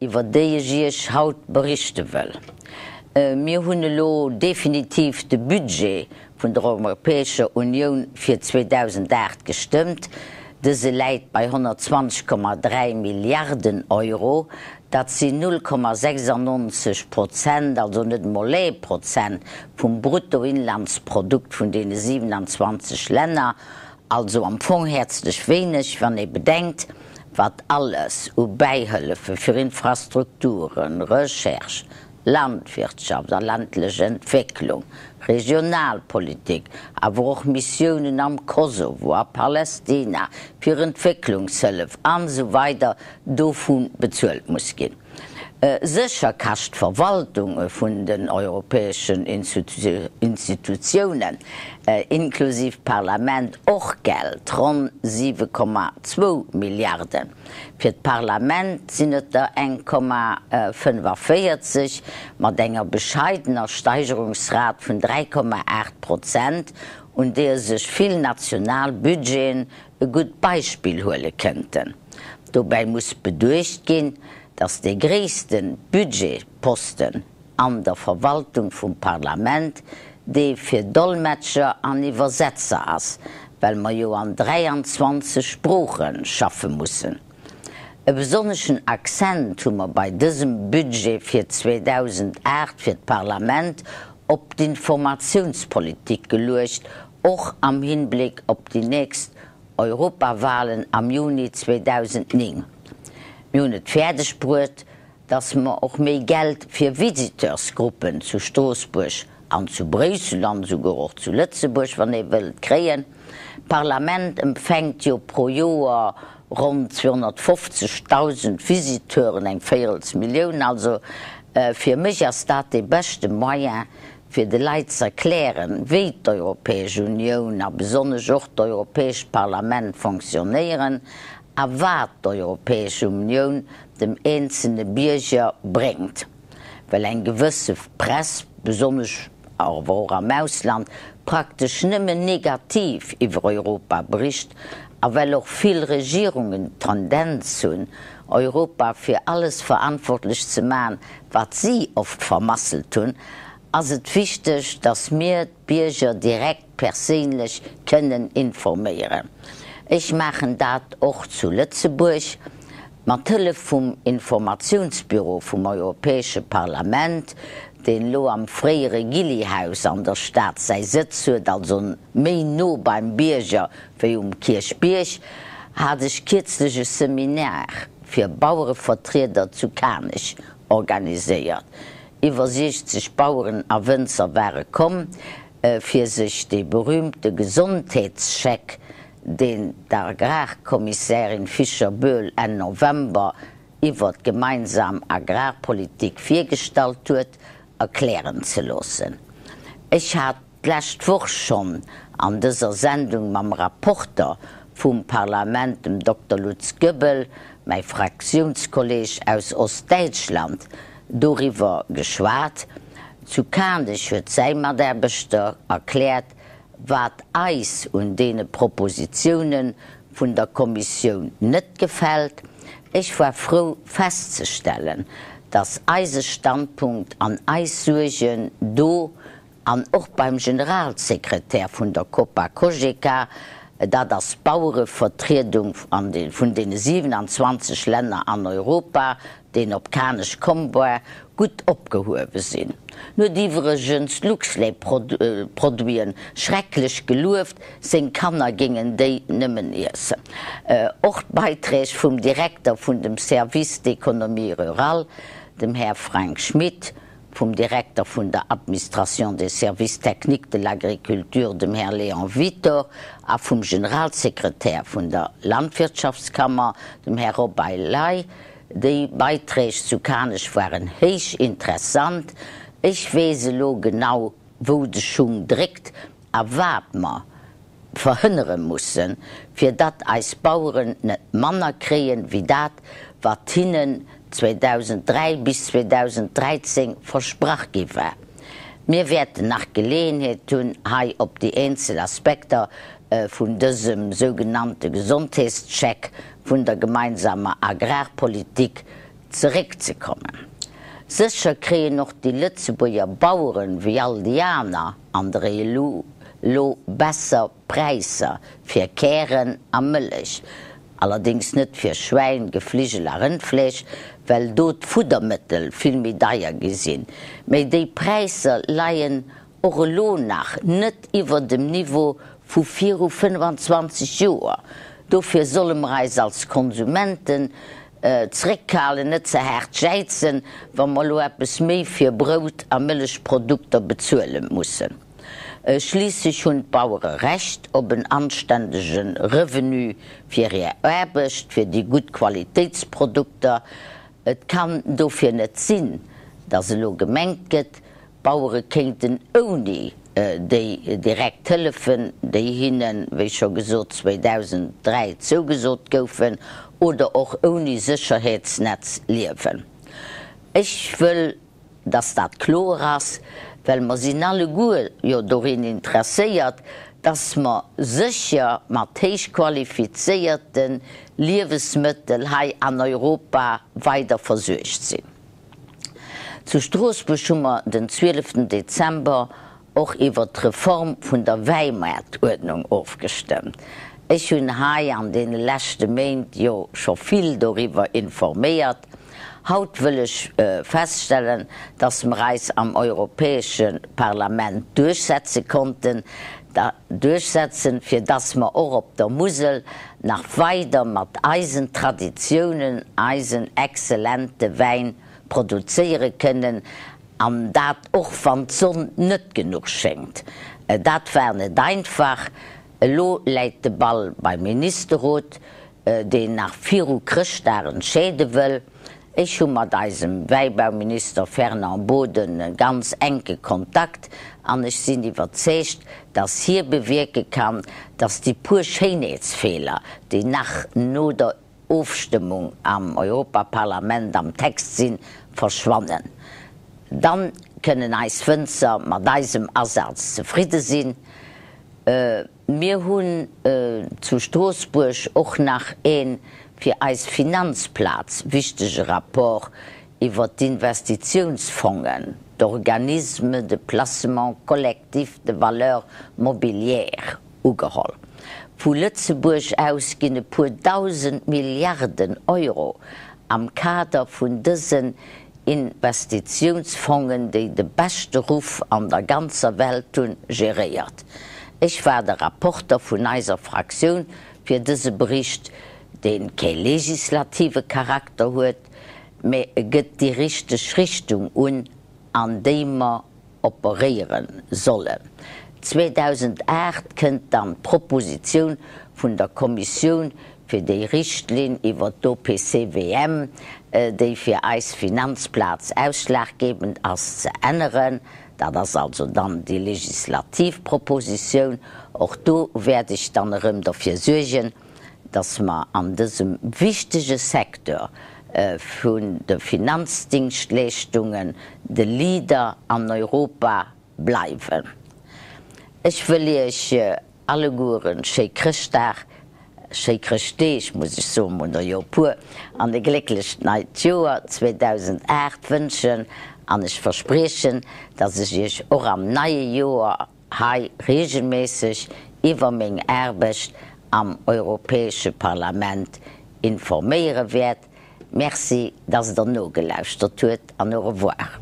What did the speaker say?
iwwer déi ech Iech haut berichte wëll. Mir hunn elo definitiv de Budget vun der Europäescher Unioun fir 2008 gestëmmt. Dëse läit bei 120,3 Milliarden Euro. Dat sinn 0,96 Prozent, also net emol ee Prozent vum Bruttoinlandsprodukt vun deene 27 Länner. Also am Fong häerzlech wéineg, wann ee bedenkt, wat alles u Bäihëllefe fir Infrastrukturen, Recherche, Landwirtschaft a ländlech Entwécklung, Regionalpolitik, awer och Missiounen am Kosovo, a Palästina, fir Entwécklungshëllef an esou weider dovu bezuelt muss ginn. Sécher kascht d'Verwaltung vun den europäeschen Institutiounen, inklusiv Parlament, och Geld, ronn 7,2 Milliarden. Fir d'Parlament sinn et der 1,45, mat enger bescheidener Steigerungsrat vun 3,8 Prozent, un deeër sech vill national Budgeten e gutt Beispill huele kënnten. Dobäi muss beduecht ginn, datt dee gréisste Budgetposten an der Verwaltung vum Parlament dee fir Dolmetscher an Iwwersetzer ass, well mer jo an 23 Sprooche schaffe mussen. E besonneschen Accent hu mer bei dësem Budget fir 2008 fir d'Parlament op d'Informatiounspolitik geluecht, och am Hinbléck op déi nächst Europawahlen am Juni 2009. Mir hunn et fäerdeg bruet, dass mer och méi Geld fir Visiteursgruppen zu Stroossbuerg an zu Bréissel an esouguer och zu Lëtzebuerg, wann ee wëllt, kréien. D'Parlament empfänkt jo pro Joer ronn 250.000 Visiteuren, eng Véierelsmillioun also. Fir mech ass dat dee beschte Moyen, fir de Leit z'erklären, wéi d'Europäesch Unioun a besonnesch och d'Europäescht Parlament fonctionnéieren a wat d'Europäesch Unioun dem eenzelne Bierger bréngt. Well eng gewësse Press, besonnesch awer och am Ausland, praktesch nëmmen negativ iwwer Europa bericht a well och vill Regierungen d'Tendenz hunn, Europa fir alles verantwortlech ze maachen, wat si oft vermasselt hunn, ass et wichteg, dass mir d'Bierger direkt perséinlech kënnen informéieren. Ech maachen dat och zu Lëtzebuerg mat Hëllef vum Informatiounsbüro vum Europäesche Parlament, deen elo am fréiere Gilly-Haus an der Stad säi Sëtz huet, also méi no beim Bierger wéi um Kierchbierg, hat ech kierzlech e Seminar fir Bauerevertrieder zu Kanech organiséiert. Iwwer 60 Baueren a Wënzer ware komm, fir sech dee berühmte Gesondheetscheck, deen d'Agrarkommissärin Fischer-Boel Enn November iwwer d'gemeinsam Agrarpolitik virgestallt huet, erklären ze loossen. Ech hat d'lescht Woch schonn an dëser Sendung mam Rapporter vum Parlament, dem Dokter Lutz Goebel, mäi Fraktiounskolleg aus Ostdäitschland, doriwwer geschwat. Zu Kanech huet säi Mataarbechter erkläert, wat eis un deene Propositioune vun der Kommissioun net gefält. Ech war frou festzestellen, dass eise Standpunkt an eis Suergen do an och beim Generalsekretär vun der Copa-Cogeca, dat ass d'Bauerevertriedung vun deene 27 Länner an Europa, deen op Kanech komm war, gutt opgehuewe sinn. En huet iwwregens d'Luxlait-Produiten schrecklech gelueft, seng Kanner géingen déi nëmmen iessen. Och d'Beiträg vum Direkter vun dem Service d'économie rurale, dem Här Frank Schmit, vum Direkter vun der Administration des services techniques de l'agriculture, dem Här Léon Wittor, a vum Generalsekretär vun der Landwirtschaftskammer, dem Här Robert Ley. Déi Beiträg zu Kanech waren héich interessant. Ech weess elo genau, wou de Schung dréckt a wat mer verhënnere mussen, fir datt eis Baueren net manner kréien, wéi dat, wat hinnen 2003 bis 2013 versprach gi war. Mir wäerten nach Geleeënheet hunn, hei op déi eenzel Aspekter vun dësem sougenannte Gesondheetscheck vun der gemeinsamer Agrarpolitik. Zeréckzekommen. Sécher kréien och déi Lëtzebuerger Baueren, wéi all déi aner an der EU, lo besser Präisser fir Kären a Mëllech, allerdéngs net fir Schwäin, Gefligel a Rëndfleesch, well do d'Fuddermëttel vill méi deier gi sinn. Mä déi Präisser leien och elo nach net iwwer dem Niveau vu viru 25 Joer. Dofir solle mer eis als Konsumenten zeréckhalen, net ze haart jäizen, wa mer elo eppes méi fir Brout a Mëllechprodukter bezuele mussen. Schliisslech hunn d'Bauere Recht op en anständege Revenu fir hir Aarbecht, fir déi gutt Qualitéitsprodukter. Et kann dofir net sinn, datt elo gemengt gëtt, D'Bauere kéinten ouni déi direkt Hëllefen, déi hinnen, wéi scho gesot, 2003 zougesot goufen, oder och ouni Sécherheetsnetz liewen. Ech wëll, dass dat kloer ass, well mer sinn alleguer jo dorin interesséiert, dass mer sécher mat héich qualifizéierte Liewesmëttel hei an Europa weider versuergt sinn. Zu Stroossbuerg hu mer den 12 Dezember och iwwert d'Reform vun der Wäimaartuerdnung ofgestëmmt. Ech hunn hei an deene leschte Méint jo scho vill doriwwer informéiert. Haut wëll ech feststellen, dass mer eis am Europäesche Parlament duerchsetze konnten, duerchsetzen, fir dass mer och op der Musel nach weider mat eisen Traditiounen eisen exzellente Wäin produzéiere kënnen, an dat och wann d'Sonn net genuch schéngt. Dat war net einfach. Elo läit de Ball beim Ministerrot, deen nach viru Chrëschtdag entscheede wëll. Ech hu mat eisem Wäibauminister Fernand Boden e ganz enke Kontakt an ech sinn iwwerzeegt, dass hie bewierke kann, dass déi puer Schéinheetsfeeler, déi nach no der Ofstëmmung am Europaparlament am Text sinn, verschwannen. Dann kënnen eis Wënzer mat eisem Asaz zefridde sinn. Mir hunn zu Stroossbuerg och nach ee fir eis Finanzplaz wichtege Rapport iwwer d'Investitiounsfongen, d'Organismes de placement collectif de valeurs mobilières, ugeholl. Vu Lëtzebuerg aus ginn e puer 1.000 Milliarden Euro am Kader vun dësen Investitiounsfongen, déi de beschte Ruff an der ganzer Welt hunn, geréiert. Ech war de Rapporter vun eiser Fraktioun fir dëse Bericht, dee kee legislative Charakter huet, mä e gëtt déi richteg Richtung un, an déi mer operéiere sollen. 2008 kënnt dann d'Propositioun vun der Kommissioun fir déi Richtlinn iwwert d'OPCVM, déi fir eis Finanzplaz ausschlaggebend ass, ze änneren. Dat ass also dann déi legislativ Propositioun. Och do wäert ech dann erëm derfir suergen, dass mer an dësem wichtege Secteur vun de Finanzdingschtleeschtungen de Leader an Europa bleiwen. Ech wëll Iech allegueren schéi Chrëschtdag, schéi Chrëschtdeeg muss ech soen, mer hunn der jo e puer, an e glécklecht neit Joer 2008 wënschen an ech verspriechen, dass ech Iech och am neie Joer hei regelméisseg iwwer meng Aarbecht am Europäesche Parlament informéiere wäert. Merci, dass Der nogelauschtert huet an au revoir.